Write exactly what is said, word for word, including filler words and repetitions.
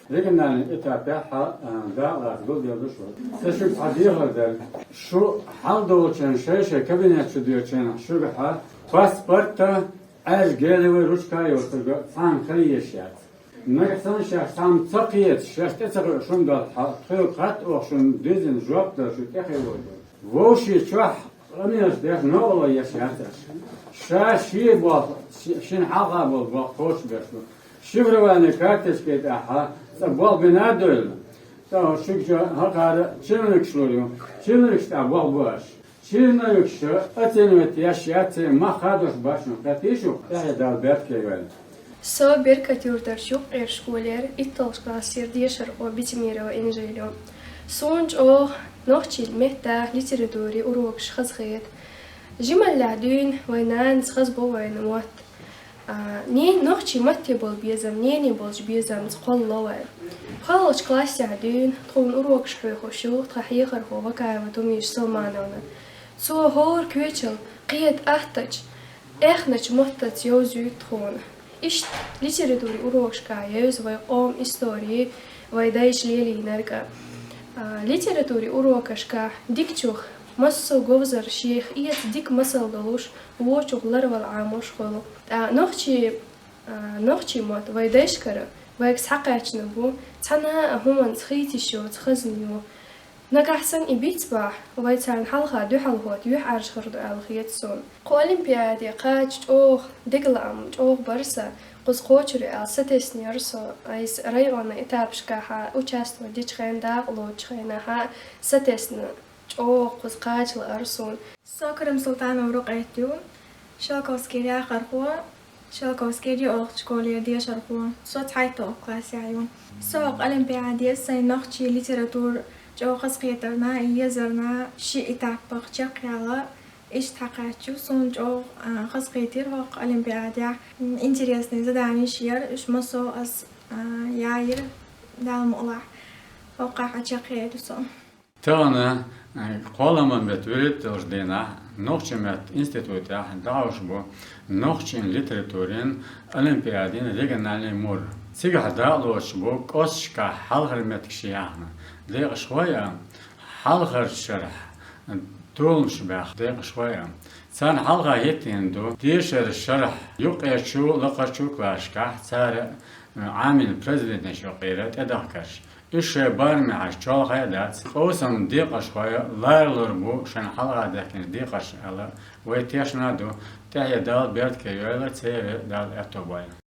Региональный этапе хьа, а, дакъалаца гулделла ду шу. Ца шуьга хьа дехар дара. Шу хьалдолчун шай-шай кабинет чу доьлчун шуьга хьа паспорта, Ӏаьржа гелевой ручка йоцурга цхьана хила езаш яц. Нагахь санна шаьш цхьамма ца кхеташ, шаьш тӀе ца хиъ шун долу хьа, тхоьга хатта оха шуна дезина жоп дала шу тӀехиъ вожу. Вовшийн чохь къамелаш деш новкъарло еш яц аша. Ша шен болх, ши-, шина хьалха болу болх кхочушбеш бу. Шифрованный карточкин тӀехь цкъа болх бина а девлла. ТӀаккха шуьга хӀокхара чиновникаш лур ю. Чиновникаш тӀехь болх бу аша. Чиновникаш оценивать еш яц, церан мах хадош бац шуна, кхетий шу, тӀаьхье Дала беркате йойла. Со Беркат-Юртарчу юккъерчу школера итталгӀачу классера дешархо Битимирова Инжил ю. Суна чӀогӀа нохчийн меттан, литературин урокаш хазахета. Жималлехь дуьйна вайн нанас хаза бо вайна мотт. А, нен-, нохчийн матте болу безам, нене болчу безамца кхоллало вай. ПхоьалгӀачу классехь дуьйна тхуна урокаш хьоьхуш ю тхан хьехархо Вакаева Тумиша Салмановна. Цо хӀора коьчал кхета аттачу, эхначу маттаца йовзуьйту тхуна. Иштта литературин урокашкахь евза вай къоман истори, вай дайша лелийнарг а. А, литературин урокашкахь дикачух массо а говзар шех эца дика масал долуш, вочух ларвала Ӏамош хуьлу. ТӀаккха нохчийн, а, нохчийн мотт вай дайшкара вайга схьакхаьчна бу, цхьана а хӀуманца хийца йиш йоцу хазна ю. Нагахь санна и бицбахь, вай царна хьалха дуьхьал хӀотта юьхьӀаьржа хир ду аьлла хета суна. Кху олимпиаде кхача чӀогӀа дегалаам, чӀогӀа бара сан, кхуза кхочур ю аьлла сатесна яра со, айса районан этапашкахьа участвовать дечу хенахь, дакъа лоцучу хенахьа сатесна чӀогӀа кхуза кхача лаара суна. Со Карим Султанова Рукъет ю, Шелковскера яхархо, Шелковскера йоьалгӀачу школера дешархо. Со цхьайтталгӀа классехь ю. Со хӀокху олимпиаде сайн нохчийн литература чӀогӀа хазахетарна, езарна ши этапах чекхъяла, иштта схьакхаьчча, суна чӀогӀа, а, хазахетира хӀокху олимпиадехь. М, интересный заданеш яра, уьш массо а ас, а, яйира, Дала мукъалахь, хӀокхахь а чекхъяьлла со. Тахана, э, кхоаламан беттан вуьрхӀитталгӀачу дийнахь нохчийн меттан институтехь дӀахьош бу нохчийн литературин олимпиадин региональный мур. Цигахь дакъа лоцуш бу кӀошташкахь хьалхара меттигаш яьхна декъашхой а, хьалхарчу шарахь толамаш баьхна декъашхой а. Царна хьалха хӀиттийна ду дешаран шарахь юккъерчу, лакхарчу классашкахь цара, э, Ӏамийна произведенеш юккъера тӀедахкарш. Уьш шайн барамехь чолхе а дац, къовсаман декъашхой ларалур бу шайна хьалха даьхкинчу декъашна аьлла, вай тешна а ду, тӀаьхье Дала беркате йойла, церан Дала аьтто бойла.